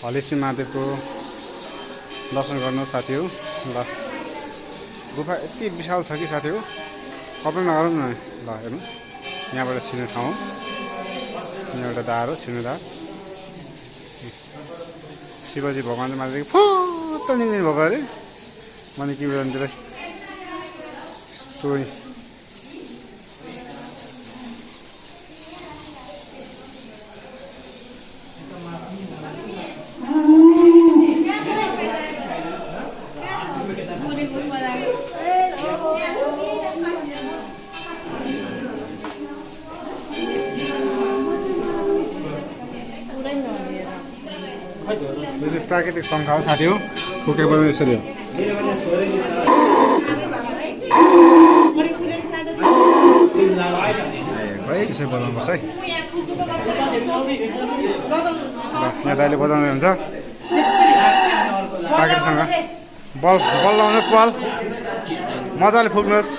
हलेसी महादेवको दर्शन गर्नु साथीहरू। ल गुफा यति विशाल छ कि साथीहरू कल्पना नगरौँ न। ल हेर्नु यहाँबाट छिर्ने ठाउँ हो। यहाँ एउटा दार हो, छिर्ने दार। शिवजी भगवान्ले माथि फुत्त निक्लिनु भएको अरे। मैले के भन्छ यस्तो यो चाहिँ प्राकृतिक शङ्खा हो साथी हो। फुके बजाउने यसरी हो। खै यसरी बजाउनुपर्छ है। यहाँ दाइले बजाउँदै हुन्छ प्राकृतिक शङ्खा। बल लाउनुहोस्, बल मजाले फुक्नुहोस्।